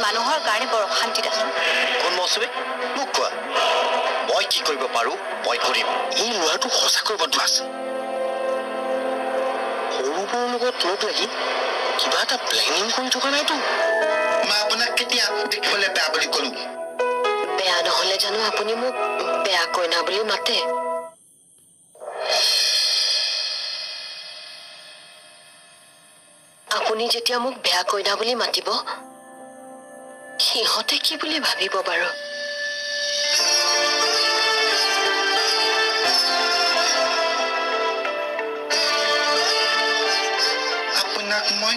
মানুহৰ কাৰণে বৰ অশান্তিত আছো। কোন মৌচুমী? মোক কোৱা, মই কি কৰিব পাৰো মই কৰিম। এই ল'ৰাটো সঁচাকৈ বদমাছ। সৰুবোৰৰ লগত লগ লাগি কিবা এটা প্লেনিং কৰি থকা নাইতো? মই আপোনাক কেতিয়া দেখিবলৈ বেয়া বুলি ক'লো? বেয়া নহ'লে জানো আপুনি মোক বেয়া কইনা বুলি মাতে? আপুনি যেতিয়া মোক বেয়া কইনা বুলি মাতিব, সিহঁতে কি বুলি ভাবিব বাৰু? আপোনাক মই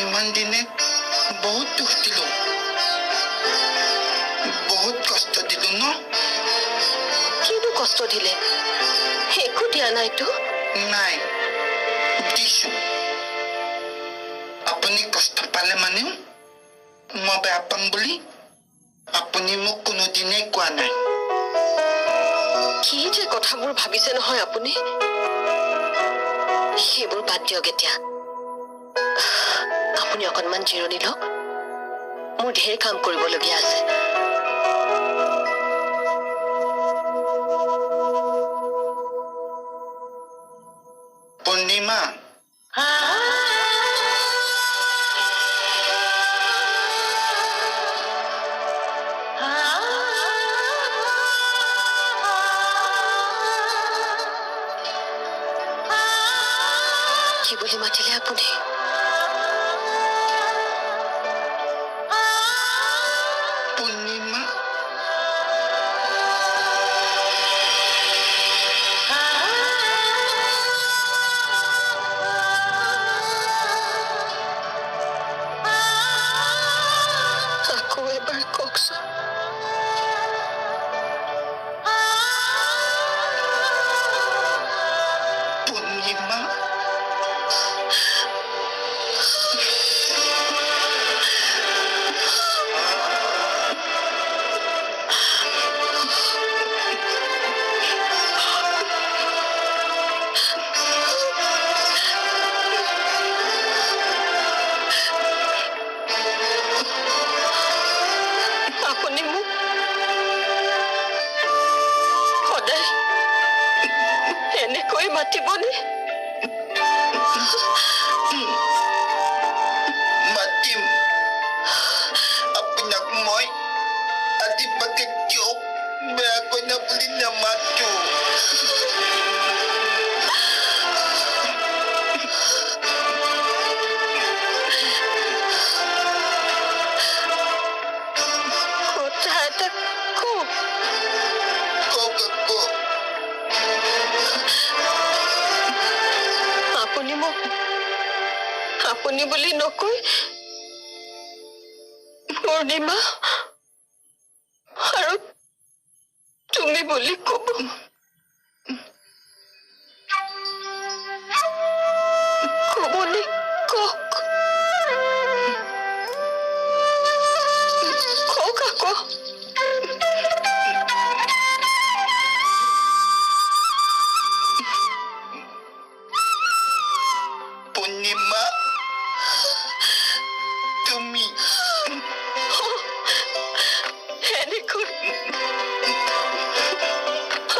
ইমান দিনে বহুত দুখ দিলো, বহুত কষ্ট দিলো ন? কিনো কষ্ট দিলে? একো দিয়া নাইতো। নাই, দিছো। আপুনি কষ্ট পালে মানেও মই বেয়া পাম বুলি আপুনি মোক কোনোদিনেই কোৱা নাই। কি যে কথাবোৰ ভাবিছে নহয় আপুনি, সেইবোৰ বাদ দিয়ক এতিয়া। আপুনি অকণমান জিৰণি লওক, মোৰ ঢেৰ কাম কৰিবলগীয়া আছে। পূৰ্ণিমা, কি বুলি মাতিলে আপুনি? পূৰ্ণিমা, আকৌ এবাৰ কওকচোন। পূৰ্ণিমা, আপুনি মোক সদায় এনেকৈ মাতিবনে? মাতিম আপোনাক। মই আজিৰ পৰা কেতিয়াও বেয়া কইনা বুলি নামাতো। কথা এটা কওঁ? কওক আকৌ। আপুনি মোক আপুনি বুলি নকৈ পূৰ্ণিমা আৰু তুমি বুলি ক'ব। ক'বনে? কওক, কওক আকৌ। পূৰ্ণিমা, তুমি। এনেকৈ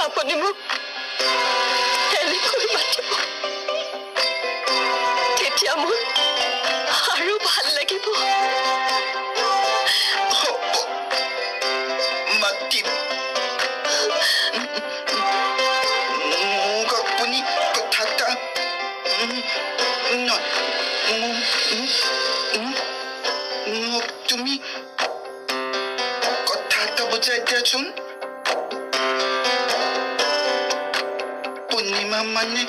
আপুনি মোক এনেকৈ মাতিব, তেতিয়া মোৰ আৰু ভাল লাগিব। হ'ব, মাতিম। মোক আপুনি কথা এটা নহয়, মোক তুমি কথা এটা বুজাই দিয়াচোন। পূৰ্ণিমা মানে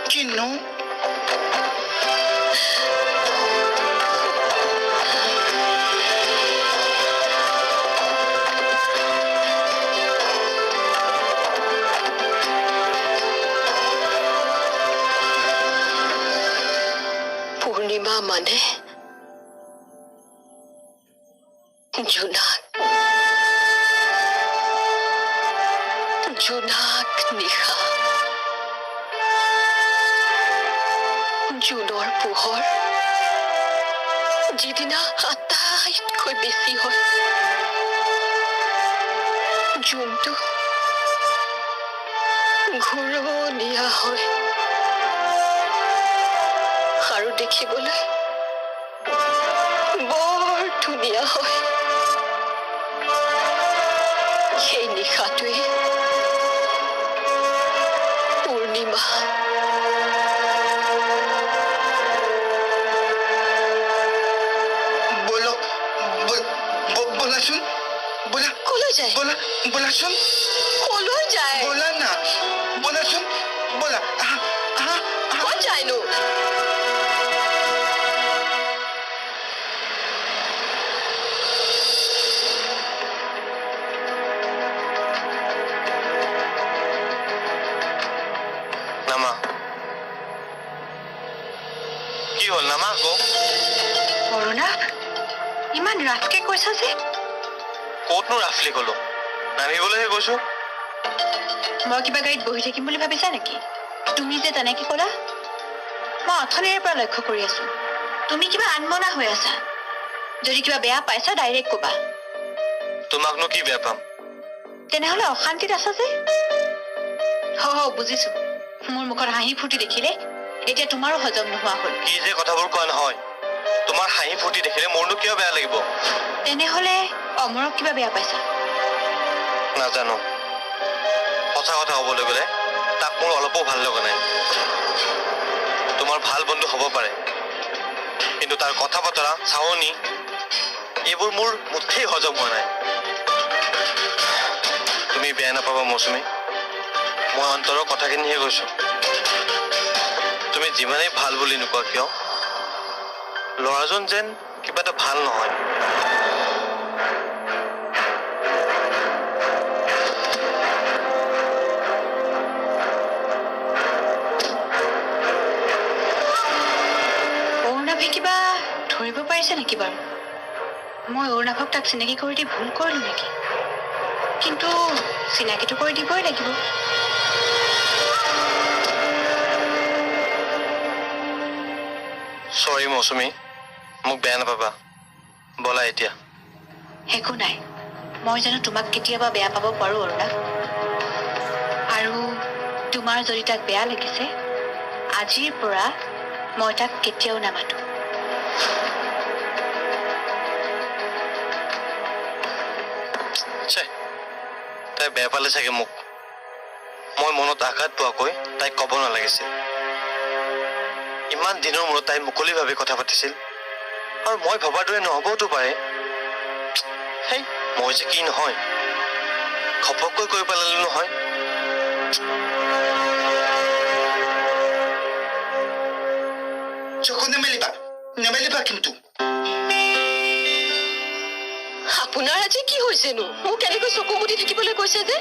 কিনো? পূৰ্ণিমা মানে জোনাক, জোনাক নিশা, জোনৰ পোহৰ যিদিনা আটাইতকৈ বেছি হয়, জোনটো ঘূৰণীয়া হয় আৰু দেখিবলৈ বৰ ধুনীয়া হয়, সেই নিশাটোৱে পূৰ্ণিমা। ব'লাচোন, ব'লা। কলৈ যায়? ব'লা, ব'লাচোন। কলৈ যায়? ব'লা না, ব'লাচোন, ব'লা। আহা, আহা, আহা। ক'ত যায়নো? নামা। কি হ'ল? নামা আকৌ। অৰুণাভ, ইমান ৰাফকে কৈছা যে? ক'তনো ৰাফলি ক'লো? নামিবলৈহে কৈছো। মই কিবা গাড়ীত বহি থাকিম বুলি ভাবিছা নেকি? তুমি যে তেনেকে ক'লা, মই অথনিৰে পৰা লক্ষ্য কৰি আছো। তুমি কিবা আনমনা হৈ আছা। যদি কিবা বেয়া পাইছা ডাইৰেক্ট ক'বা। তোমাকনো কি বেয়া পাম? তেনেহ'লে অশান্তিত আছা যে? হ বুজিছো। মোৰ মুখত হাঁহি ফূৰ্তি দেখিলে এতিয়া তোমাৰো হজম নোহোৱা হ'ল। কি যে কথাবোৰ কোৱা নহয়। তোমাৰ হাঁহি ফূৰ্তি দেখিলে মোৰনো কিয় বেয়া লাগিব? তেনেহ'লে অমৰক কিবা বেয়া পাইছা? নাজানো। সঁচা কথা ক'বলৈ গ'লে তাক মোৰ অলপো ভাল লগা নাই। তোমাৰ ভাল বন্ধু হ'ব পাৰে, কিন্তু তাৰ কথা বতৰা, চাৱনি এইবোৰ মোৰ মুঠেই হজম হোৱা নাই। তুমি বেয়া নাপাবা মৌচুমী, মই অন্তৰৰ কথাখিনিহে কৈছো। তুমি যিমানেই ভাল বুলি নোকোৱা কিয়, ল'ৰাজন যেন কিবা এটা ভাল নহয়। অৰুণাভে কিবা ধৰিব পাৰিছে নেকি বাৰু? মই অৰুণাভক তাক চিনাকি কৰি দি ভুল কৰিলো নেকি? কিন্তু চিনাকিটো কৰি দিবই লাগিব। চৰি মৌচুমী, মোক বেয়া নাপাবা। ব'লা এতিয়া। একো নাই, মই জানো তোমাক কেতিয়াবা বেয়া পাব পাৰো অৰুণাভ? আৰু তোমাৰ যদি তাক বেয়া লাগিছে, আজিৰ পৰা মই তাক কেতিয়াও নামাতো। তাই বেয়া পালে চাগে মোক। মই মনত আঘাত পোৱাকৈ তাইক ক'ব নালাগিছিল। ইমান দিনৰ মূৰত তাই মুকলিভাৱে কথা পাতিছিল, আৰু মই ভবাৰ দৰে নহ'বওতো পাৰে। হেই, মই যে কি নহয়, ঘপককৈ কৈ পেলালো নহয়। চকু নেমেলিবা, নেমেলিবা কিন্তু। আপোনাৰ আজি কি হৈছেনো? মোক এনেকৈ চকু মুদি থাকিবলৈ কৈছে যে?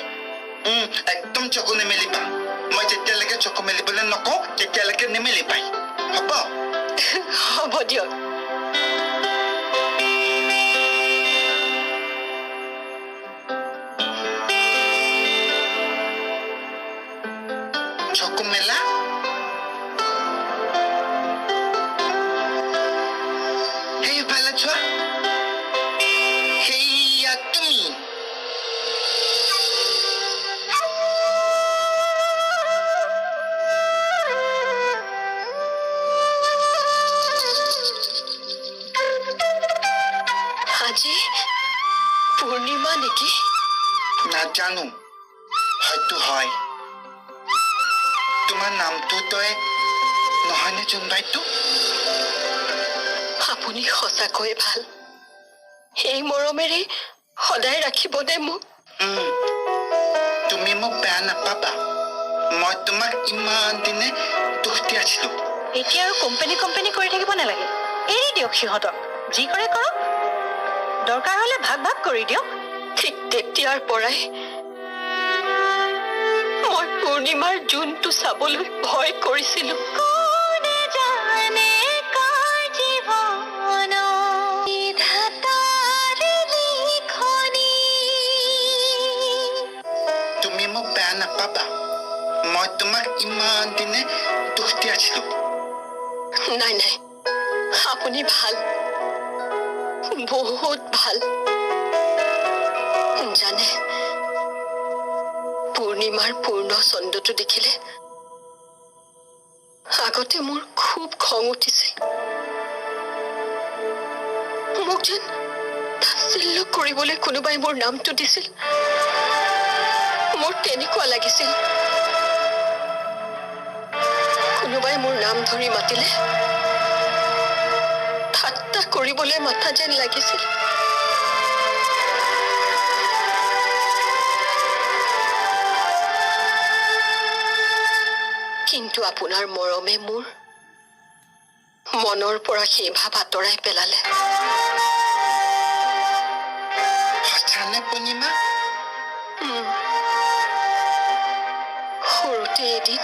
একদম চকু নেমেলিবা। মই যেতিয়ালৈকে চকু মেলিবলৈ নকওঁ তেতিয়ালৈকে নেমেলিবাই। হ'ব? হ'ব দিয়ক। চকু মেলা। সেইফালে চোৱা, সেইয়া তুমি। আজি পূৰ্ণিমা নেকি? নাজানো, হয়তো হয়। তোমাৰ নামটো তই নহয়নে জোনবাইটো? আপুনি সঁচাকৈয়ে ভাল। এই মৰমেৰে সদায় ৰাখিবনে মোক? তুমি মোক বেয়া নাপাবা, মই তোমাক ইমান দিনে দুখ দি আছিলো। এতিয়া আৰু কোম্পানী কোম্পানী কৰি থাকিব নালাগে। এৰি দিয়ক সিহঁতক, যি কৰে কৰক। দৰকাৰ হলে ভাগ ভাগ কৰি দিয়ক। ঠিক তেতিয়াৰ পৰাই মই পূৰ্ণিমাৰ জোনটো চাবলৈ ভয় কৰিছিলো। তুমি মোক বেয়া নাপাবা, মই তোমাক ইমান দিনে দুখ দি আছিলো। নাই নাই, আপুনি ভাল। বহুত ভাল। জানে, পূৰ্ণিমাৰ পূৰ্ণ চন্দ্ৰটো দেখিলে আগতে মোৰ খুব খং উঠিছিল। মোক যেন তাচ্ছিল্য কৰিবলৈ কোনোবাই মোৰ নামটো দিছিল, মোৰ তেনেকুৱা লাগিছিল। কোনোবাই মোৰ নাম ধৰি মাতিলে ঠাট্টা কৰিবলৈ মাতা যেন লাগিছিল। কিন্তু আপোনাৰ মৰমে মোৰ মনৰ পৰা সেই ভাৱ আঁতৰাই পেলালে। সঁচানে পূৰ্ণিমা? সৰুতে এদিন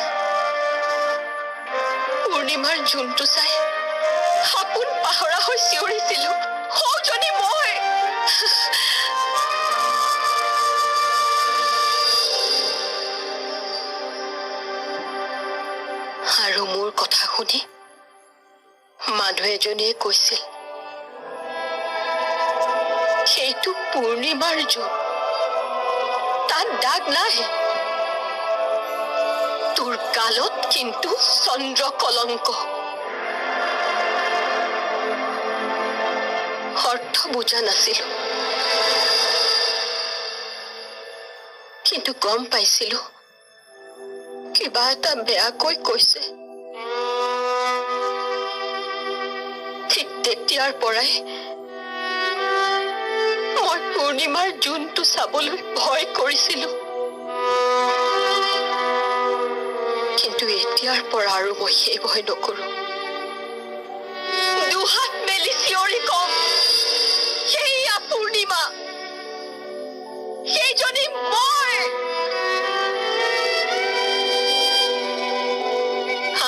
পূৰ্ণিমাৰ জোনটো চাই সপোন পাহৰা হৈ চিঞৰিছিলো, সৌজনী মই। আৰু মোৰ কথা শুনি মানুহ এজনীয়ে কৈছিল, সেইটো পূৰ্ণিমাৰ জোন, তাত দাগ নাই, তোৰ গালত কিন্তু চন্দ্ৰ কলংক। অৰ্থ বুজা নাছিলো, কিন্তু গম পাইছিলো কিবা এটা বেয়াকৈ কৈছে। ঠিক তেতিয়াৰ পৰাই মই পূৰ্ণিমাৰ জোনটো চাবলৈ ভয় কৰিছিলো। কিন্তু এতিয়াৰ পৰা আৰু মই সেই ভয় নকৰো। দুহাত মেলি চিঞৰি কম, সেইয়া পূৰ্ণিমা, সেইজনী মই।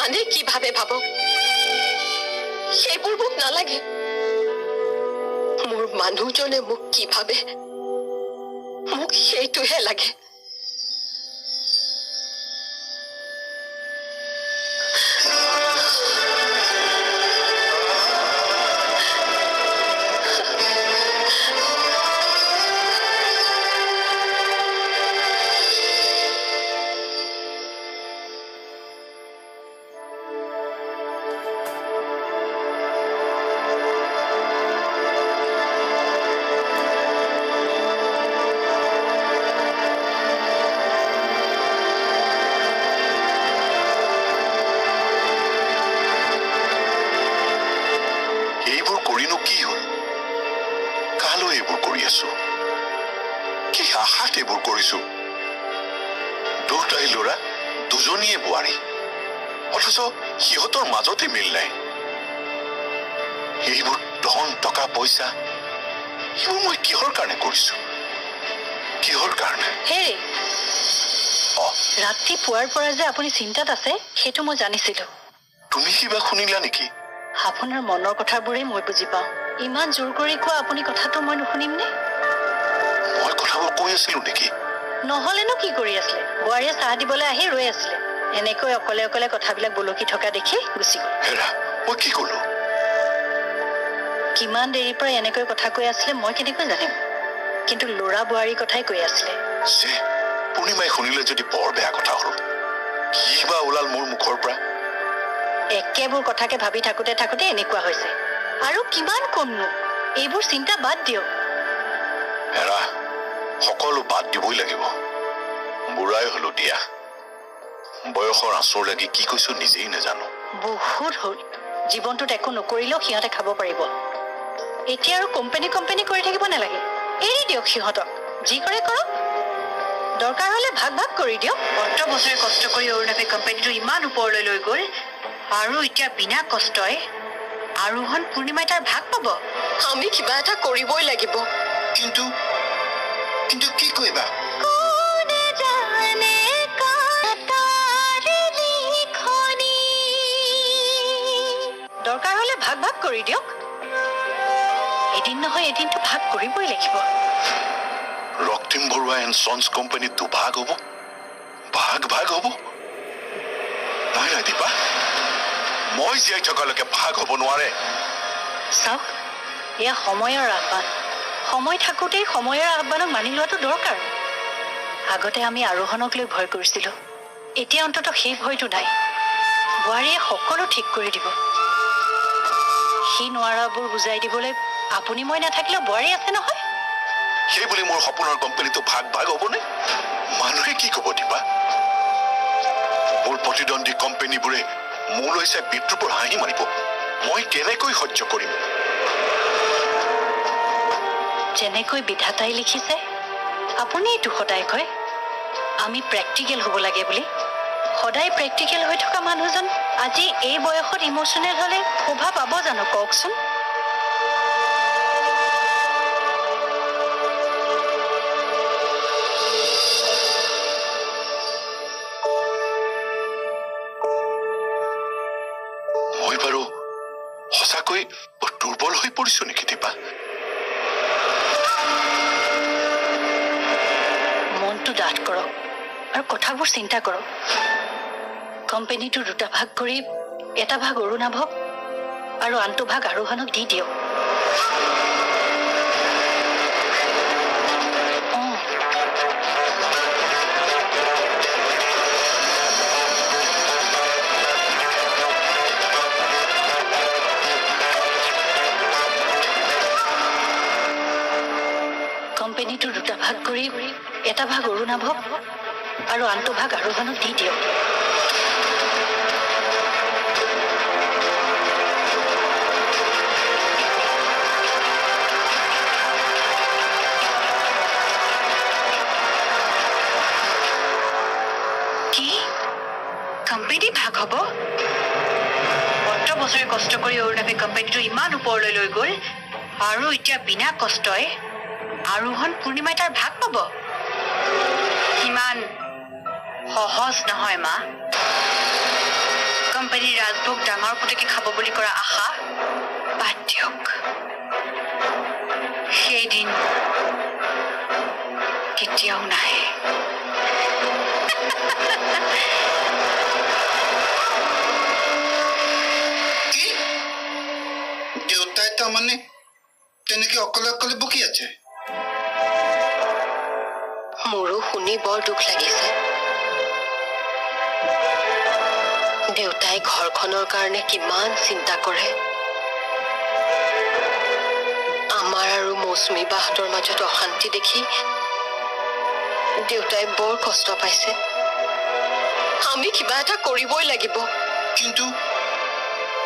আনে কি ভাবে ভাবক, সেইবোৰ মোক নালাগে। মোৰ মানুহজনে মোক কি ভাবে, মোক সেইটোহে লাগে। দুটাই ল'ৰা, দুজনীয়ে বোৱাৰী, অথচ সিহঁতৰ মাজতে মিল নাই। এইবোৰ ধন টকা পইচা এইবোৰ মই কিহৰ কাৰণে কৰিছো, কিহৰ কাৰণে? ৰাতিপুৱাৰ পৰা যে আপুনি চিন্তাত আছে সেইটো মই জানিছিলো। তুমি কিবা শুনিলা নেকি? আপোনাৰ মনৰ কথাবোৰেই মই বুজি পাওঁ। ইমান জোৰ কৰি কোৱা আপুনি কথাটো মই নুশুনিম নে? মই কথাবোৰ কৈ আছিলো নেকি? নহলেনো কি কৰি আছিলে? বোৱাৰীয়ে চাহ দিবলৈ আহি ৰৈ আছিলে। এনেকৈ অকলে অকলে কথাবিলাক বলকি থকা দেখি গুচি গ'ল। হেৰা, মই কি কলো? কিমান দেৰিৰ পৰা এনেকৈ কথা কৈ আছিলে মই কেনেকৈ জানিম? কিন্তু ল'ৰা বোৱাৰীৰ কথাই কৈ আছিলে। পূৰ্ণিমাই শুনিলে যদি বৰ বেয়া কথা হ'ল। কি বা ওলাল মোৰ মুখৰ পৰা? একেবোৰ কথাকে ভাবি থাকোতে থাকোতে এনেকুৱা হৈছে। আৰু কিমান কমনো? এইবোৰ চিন্তা বাদ দিয়ক। হেৰা, সকলো বাদ দিবই লাগিব। বুঢ়াই হলো দিয়া, বয়সৰ আঁচোৰ লাগি কি কৈছো নিজেই নাজানো। বহুত হ'ল, জীৱনটোত একো নকৰিলেও সিহঁতে খাব পাৰিব। এতিয়া আৰু কোম্পানী কোম্পানী কৰি থাকিব নালাগে। এৰি দিয়ক সিহঁতক, যি কৰে কৰক। দৰকাৰ হ'লে ভাগ ভাগ কৰি দিয়ক। অত বছৰে কষ্ট কৰি অৰুণাভে কোম্পানীটো ইমান ওপৰলৈ লৈ গ'ল, আৰু এতিয়া বিনা কষ্টই আৰোহণ পূৰ্ণিমাই তাৰ ভাগ পাব। আমি কিবা এটা কৰিবই লাগিব। কিন্তু কিন্তু কি কৰিবা? দৰকাৰ হ'লে ভাগ ভাগ কৰি দিয়ক। এদিন নহয় এদিনটো ভাগ কৰিবই লাগিব। Raktim Barua and sons company দুভাগ হ'ব, ভাগ ভাগ হ'ব। নাই নাই দীপা, মই জীয়াই থকালৈকে ভাগ হ'ব নোৱাৰে। চাওক, এয়া সময়ৰ আহ্বান। সময় থাকোঁতেই সময়ৰ আহ্বানক মানি লোৱাটো দৰকাৰ। আগতে আমি আৰোহণক লৈ ভয় কৰিছিলোঁ, এতিয়া অন্ততঃ সেই ভয়টো নাই। বোৱাৰীয়ে সকলো ঠিক কৰি দিব। সি নোৱাৰাবোৰ বুজাই দিবলৈ আপুনি মই নাথাকিলেও বোৱাৰী আছে নহয়। সেই বুলি মোৰ সপোনৰ কোম্পানীটো ভাগ ভাগ হ'বনে? মানুহে কি ক'ব দীপা? মোৰ প্ৰতিদ্বন্দ্বী কোম্পানীবোৰে মোলৈ চাই বিদ্ৰূপৰ হাঁহি মাৰিব। মই কেনেকৈ সহ্য কৰিম? যেনেকৈ বিধাতাই লিখিছে, আপুনিতো সদায় কয় আমি প্ৰেক্টিকেল হ'ব লাগে বুলি। সদায় প্ৰেক্টিকেল হৈ থকা মানুহজন আজি এই বয়সত ইম'চনেল হ'লে শোভা পাব জানো কওকচোন? মই বাৰু সঁচাকৈ দুৰ্বল হৈ পৰিছো নেকি দীপা? মনটো ডাঠ কৰক আৰু কথাবোৰ চিন্তা কৰক। কোম্পানীটো দুটা ভাগ কৰি এটা ভাগ অৰুণাভক আৰু আনটো ভাগ আৰোহণক দি দিয়ক। কোম্পানীটো দুটা ভাগ কৰি এটা ভাগ অৰুণাভক আৰু আনটো ভাগ আৰোহণক দি দিয়ক। কি কোম্পানী ভাগ হ'ব? অত বছৰে কষ্ট কৰি অৰুণাভে কোম্পানীটো ইমান ওপৰলৈ লৈ গ'ল আৰু এতিয়া বিনা কষ্টই আৰোহণ পূৰ্ণিমাই তাৰ ভাগ পাব? ইমান সহজ নহয় মা। কোম্পানীৰ ৰাজভোগ ডাঙৰ পুতেকে খাব বুলি কৰা আশা বাদ দিয়ক। সেইদিন কেতিয়াও নাহে। কি দেউতাই তাৰমানে তেনেকে অকলে অকলে বকি আছে? মোৰো শুনি বৰ দুখ লাগিছে। দেউতাই ঘৰখনৰ কাৰণে কিমান চিন্তা কৰে। আমাৰ আৰু মৌচুমী বাহঁতৰ মাজত অশান্তি দেখি দেউতাই বৰ কষ্ট পাইছে। আমি কিবা এটা কৰিবই লাগিব। কিন্তু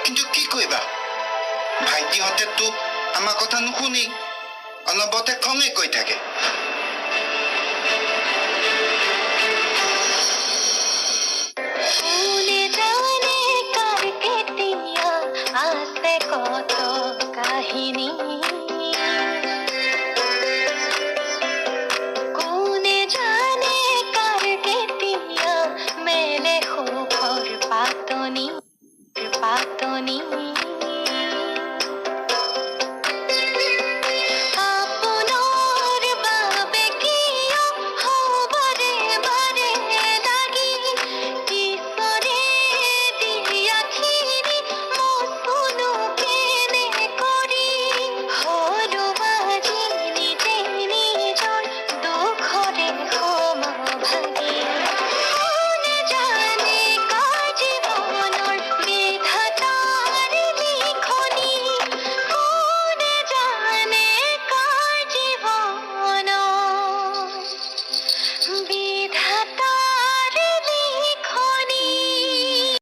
কিন্তু কি কৰিবা? ভাইটিহঁতেতো আমাৰ কথা নুশুনি, অনবৰতে খঙে কৈ থাকে।